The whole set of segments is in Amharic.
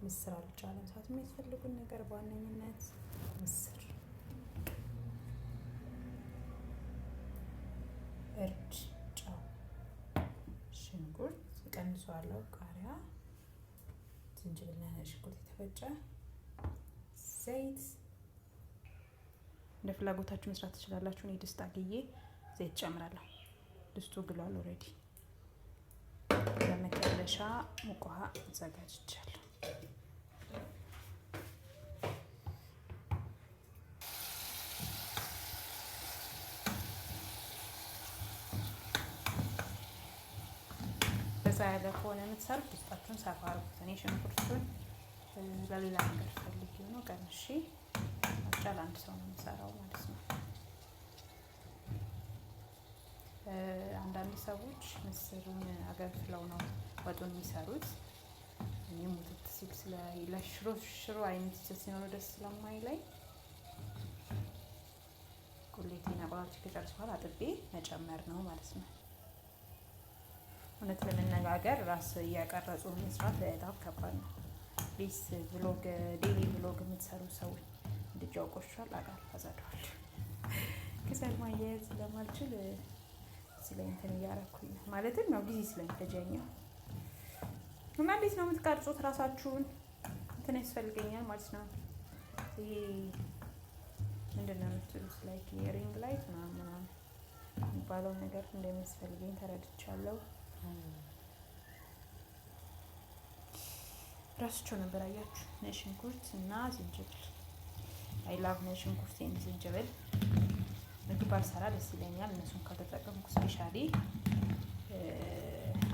ምስር አልጫ ለመስራት የሚያስፈልጉን ነገር በዋነኝነት ምስር፣ እርድ፣ ጨው፣ ሽንኩርት እቀንሰዋለሁ፣ ቃሪያ፣ ዝንጅብልና ነጭ ሽንኩርት የተፈጨ፣ ዘይት። እንደ ፍላጎታችሁ መስራት ትችላላችሁ። እኔ ድስት አግዬ ዘይት ጨምራለሁ። ድስቱ ግሏል already። ለመከለሻ ሙቅ ውሃ አዘጋጅቻለሁ። በዛ ያለ ከሆነ የምትሰሩት ድስታችሁን ሰፋ አድርጉት። እኔ ሽንኩርቱን ለሌላ ነገር ፈልጌው ነው ቀንሼ፣ አልጫ ለአንድ ሰው ነው የምሰራው ማለት ነው። አንዳንድ ሰዎች ምስሩን አገንፍለው ነው ወጡን የሚሰሩት። እኔ ሙትት ሲል ስለ ለሽሮ ሽሮ አይነት ሲኖረው ደስ ስለማይለኝ ቁሌቴን አቁላልቼ ከጨረስኩ በኋላ አጥቤ መጨመር ነው ማለት ነው። እውነት ለመነጋገር ራስ እያቀረጹ መስራት በጣም ከባድ ነው። Please vlog፣ daily vlog የምትሰሩ ሰዎች፣ ምድጃው ቆሽሿል አውቃለሁ፣ አጸዳዋለሁ። ከሰል ማያያዝ ስለማልችል እዚህ ላይ እንትን እያረኩኝ ነው። ማለትም ያው ጊዜ ስለሚፈጀኛው እና እንዴት ነው የምትቀርጹት ራሳችሁን? እንትን ያስፈልገኛል ማለት ነው። ይሄ ምንድን ነው የምትሉት? Like ring light ምናምን ምናምን የሚባለው ነገር እንደሚያስፈልገኝ ተረድቻለሁ። ረስቸው ነበር። አያችሁ፣ ነጭ ሽንኩርት እና ዝንጅብል። I love ነጭ ሽንኩርት፣ ዝንጅብል። ምግብ ባልሰራ ደስ ይለኛል እነሱን ካልተጠቀምኩ፣ especially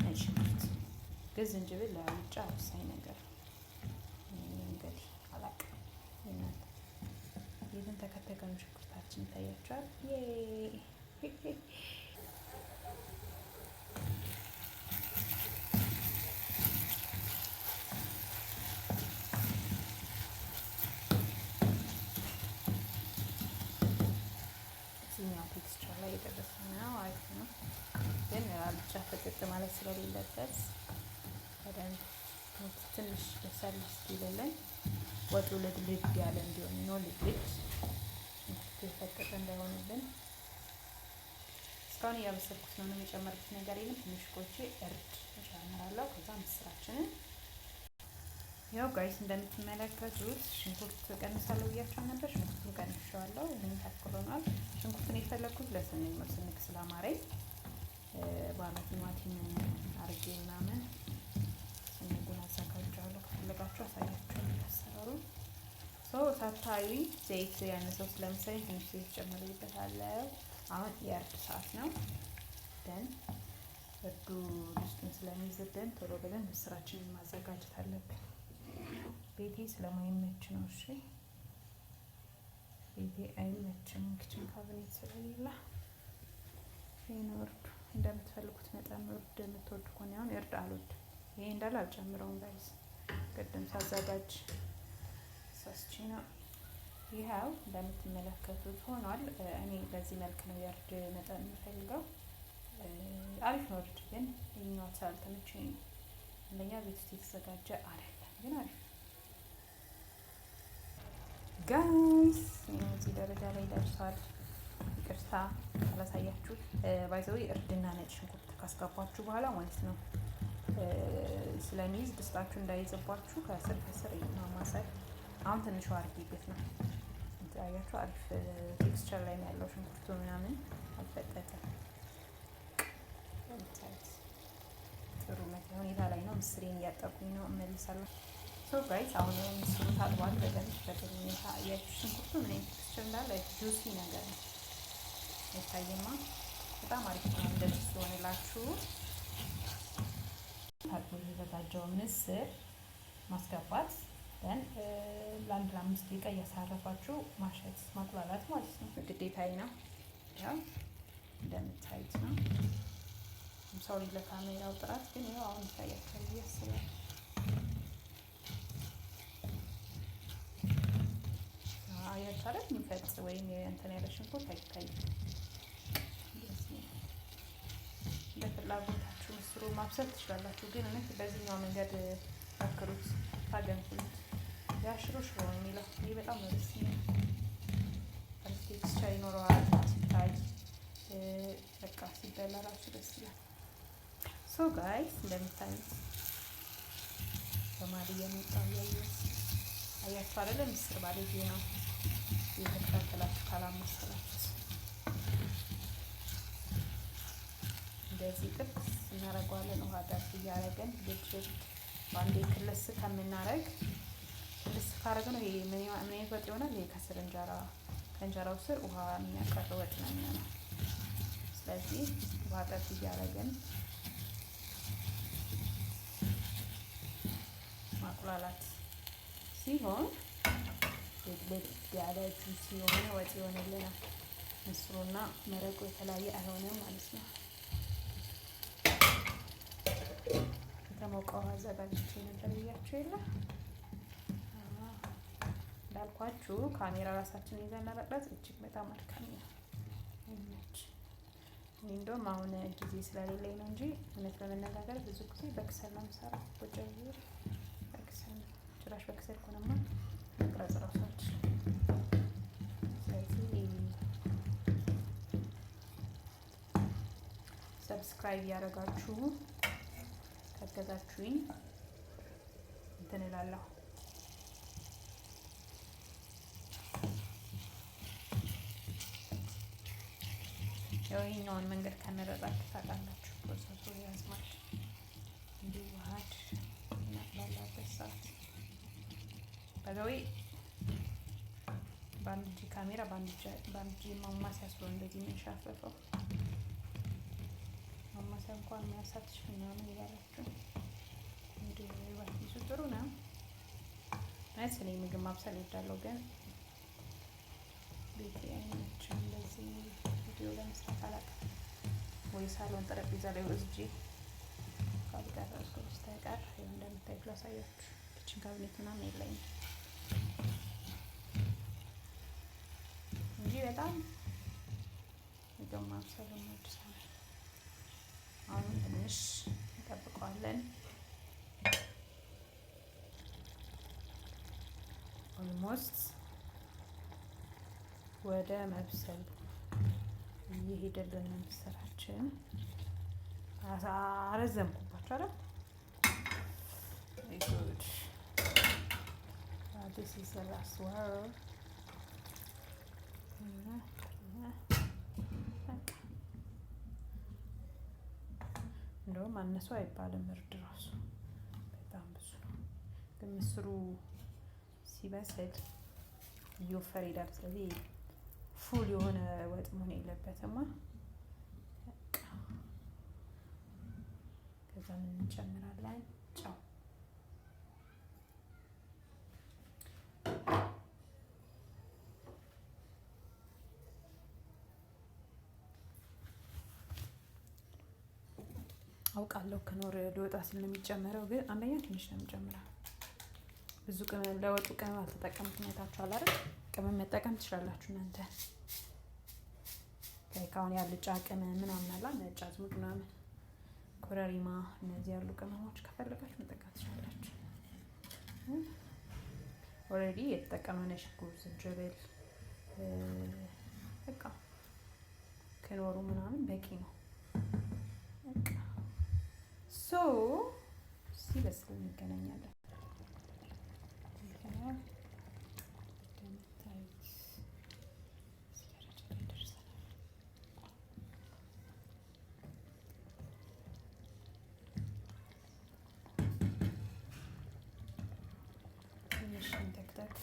ነጭ ሽንኩርት። ግን ዝንጅብል ለአልጫ ወሳኝ ነገር ነው። እንግዲህ አላውቅም እናንተ። የተንተከተከ ነው ሽንኩርታችን፣ ይታያቸዋል። እዚህኛው texture ላይ የደረሰ ነው። አሪፍ ነው፣ ግን አልጫ ፈጠጥ ማለት ስለሌለበት በደንብ ትንሽ በሰል እስኪልልን ወጡ ልድልድ ያለ እንዲሆን ነው። ልድልድ ሽንኩርቱ የፈጠጠ እንዳይሆንብን እስካሁን እያበሰልኩት ነው። ምንም የጨመርኩት ነገር የለም። ትንሽ ቆይቼ እርድ እጨምራለሁ። ከዛ ምስራችንን ያው guys እንደምትመለከቱት ሽንኩርት ቀንሳለሁ ብያቸው ነበር። ሽንኩርቱን ቀንሼዋለሁ። ይህን ታክሎናል። ሽንኩርቱን የፈለግኩት ለስንግ ነው። ስንግ ስላማረኝ ባለ ቲማቲም አርጌ ምናምን ስንጉን አዘጋጀዋለሁ። ከፈለጋችሁ አሳያችኋለሁ አሰራሩን። So ሳታዩ ዘይት ያነሰው ስለመሰለኝ ትንሽ ዘይት ጨምሬበታለሁ። አሁን የእርድ ሰዓት ነው። Then እርዱ ድስቱን ስለሚይዝብን ቶሎ ብለን ምስራችንን ማዘጋጀት አለብን። ቤቴ ስለማይመች ነው። እሺ፣ ቤቴ አይመችም፣ kitchen cabinet ስለሌለ። ይህ ነው እርዱ። እንደምትፈልጉት መጠን እርድ የምትወዱ ከሆነ፣ አሁን እርድ አልወድም። ይሄ እንዳለ አልጨምረውም guys፣ ቅድም ሳዘጋጅ ሳስቺ ነው። ይኸው እንደምትመለከቱት ሆኗል። እኔ በዚህ መልክ ነው የእርድ መጠን የምፈልገው። አሪፍ ነው እርድ፣ ግን ይኸኛው ስላልተመቸኝ ነው። አንደኛ ቤት ውስጥ የተዘጋጀ አይደለም፣ ግን አሪፍ ነው። Guys፣ እዚህ ደረጃ ላይ ደርሷል። ይቅርታ አላሳያችሁ። By the way እርድና ነጭ ሽንኩርት ካስገባችሁ በኋላ ማለት ነው ስለሚይዝ ድስታችሁ እንዳይዝባችሁ ከስር ከስር ማማሰል። አሁን ትንሹ አድርጌበት ነው፣ አያችሁ፣ አሪፍ texture ላይ ያለው ሽንኩርቱ ምናምን አልፈጠጠም። ጥሩ ሁኔታ ላይ ነው። ምስሬን እያጠብኩኝ ነው፣ እመልሳለሁ። So guys፣ አሁን ምስሩ ታጥቧል በደንብ በጥሩ ሁኔታ። አያችሁ ሽንኩርቱ ምን አይነት texture እንዳለ፣ juicy ነገር ነው። አይታይማ፣ በጣም አሪፍ ነው። እንደዚህ ሲሆንላችሁ ታጥቦ የተዘጋጀው ምስር ማስገባት፣ then ለአንድ ለ5 ደቂቃ እያሳረፋችሁ ማሸት፣ ማቁላላት ማለት ነው። ግዴታዬ ነው። ያው እንደምታዩት ነው። Sorry ለካሜራው ጥራት፣ ግን ያው አሁን ይታያችኋል ብዬ አስባለሁ። አያችሁ አይደል? የሚፈጥ ወይም እንትን ያለ ሽንኩርት አይታይም። እንደ ፍላጎታችሁ ምስሩ ማብሰል ትችላላችሁ። ግን እውነት በዚህኛው መንገድ ሞክሩት፣ ታገንፍሉት። ሽሮ ሽሮ ነው የሚለው። ይህ በጣም ነው ደስ የሚለው። አሪፍ texture ይኖረዋል ሲታይ፣ በቃ ሲበላ ራሱ ደስ ይላል። So guys፣ እንደምታዩት በማል እየመጣው እያየሁት አያችሁ አይደለ? ምስር ባለጌ ነው። እየተከታተላችሁ ካላማሰላችሁት እንደዚህ ጥብስ እናደርገዋለን። ውሃ ዳብ እያደረገን ልጅ በአንዴ ክልስ ከምናረግ፣ ክልስ ካረግነው ይሄ ምን አይነት ወጥ ይሆናል? ይሄ ከስር እንጀራ ከእንጀራው ስር ውሃ የሚያቀር ወጥ ነው የሚሆነው። ስለዚህ ውሃ ጠብ እያደረግን ማቁላላት ሲሆን ልድ ያለ juicy የሆነ ወጥ ይሆንልናል። ምስሩና መረቁ የተለያየ አይሆንም ማለት ነው። የተሞቀ ውሃ አዘጋጅቼ ነበር ብያችሁ የለ? እንዳልኳችሁ ካሜራ ራሳችንን ይዘን ለመቅረጽ እጅግ በጣም አድካሚ ነው። አይመች። እኔ እንደውም አሁን ጊዜ ስለሌለኝ ነው እንጂ እውነት ለመነጋገር ብዙ ጊዜ በክሰል ነው የምሰራው። ቁጭ ብዬ በክሰል፣ ጭራሽ በክሰል ከሆነማ መቅረጽ እራሱ አልችልም። ስለዚህ subscribe ያደረጋችሁ ካገዛችሁኝ እንትን እላለሁ። ያው ይሄኛውን መንገድ ከመረጣችሁ ታውቃላችሁ፣ process ኡ ይረዝማል። እንዲዋሃድ እናቁላላበት ሰዓት by the way በአንድ እጅ ካሜራ በአንድ እጅ ማማሰያ ስለሆነ እንደዚህ የሚንሻፈፈው፣ ማማሰያ እንኳን የሚያሳትሽ ምናምን እያላችሁ እንዲህ ባትይዙ ጥሩ ነው። ማለት እኔ ምግብ ማብሰል እወዳለሁ፣ ግን ቤቴ አይመችም እንደዚህ ቪዲዮ ለመስራት፣ አላውቅም። ወይ ሳሎን ጠረጴዛ ላይ ወስጄ ካልቀረጽኩ በስተቀር ይኸው እንደምታዩት ላሳያችሁ። Kitchen cabinet ምናምን የለኝም እንጂ በጣም ምግብ ማብሰል የምወድ ሰው ነኝ። አሁን ትንሽ እንጠብቀዋለን። Almost ወደ መብሰል እየሄደልን ነው ምስራችን። አረዘምኩባችሁ አይደል? Good. This is the last one. በቃ እንደውም አነሱ አይባልም። እርድ ራሱ በጣም ብዙ ነው፣ ግን ምስሩ ሲበስል እየወፈረ ይሄዳል። ስለዚህ full የሆነ ወጥ መሆን የለበትማ። በቃ ከዛ ምን እንጨምራለን? ጨው። አውቃለሁ ክኖር ሊወጣ ሲል ነው የሚጨመረው፣ ግን አንደኛ ትንሽ ነው የሚጨምረው። ብዙ ቅመም ለወጡ ቅመም አልተጠቀምኩም። አይታችኋል አይደል? ቅመም መጠቀም ትችላላችሁ እናንተ። Like አሁን ያልጫ ቅመም ምናምን አላ ነጭ አዝሙድ ምናምን፣ ኮረሪማ፣ እነዚህ ያሉ ቅመሞች ከፈለጋችሁ መጠቀም ትችላላችሁ። Already የተጠቀምነው ሽንኩርት፣ ዝንጅብል፣ በቃ ክኖሩ ምናምን በቂ ነው። በቃ so ሲበስል እንገናኛለን። እንደምታዩት እዚህ ደረጃ ላይ ደርሰናል። ትንሽ እንተክተክ።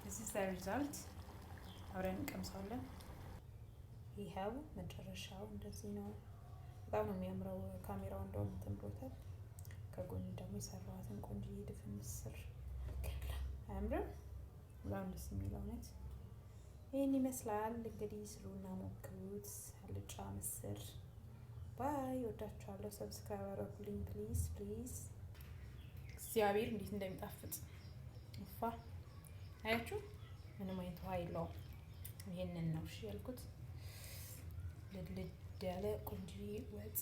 This is the result። አብረን እንቀምሰዋለን። ይኸው መጨረሻው እንደዚህ ነው። በጣም ነው የሚያምረው። ካሜራው እንደውም እንትን ብሎታል። ከጎን ደግሞ የሰራኋትን ቆንጆዬ ድፍን ምስር አያምርም? በጣም ደስ የሚለው እውነት። ይህን ይመስላል እንግዲህ፣ ስሩና ሞክሩት። አልጫ ምስር። Bye፣ ወዳችኋለሁ። Subscribe አድርጉልኝ please, please። እግዚአብሔር እንዴት እንደሚጣፍጥ እፋ አያችሁ፣ ምንም አይነት ውሃ የለውም። ይሄንን ነው እሺ ያልኩት። ልድልድ ያለ ቆንጆ ወጥ።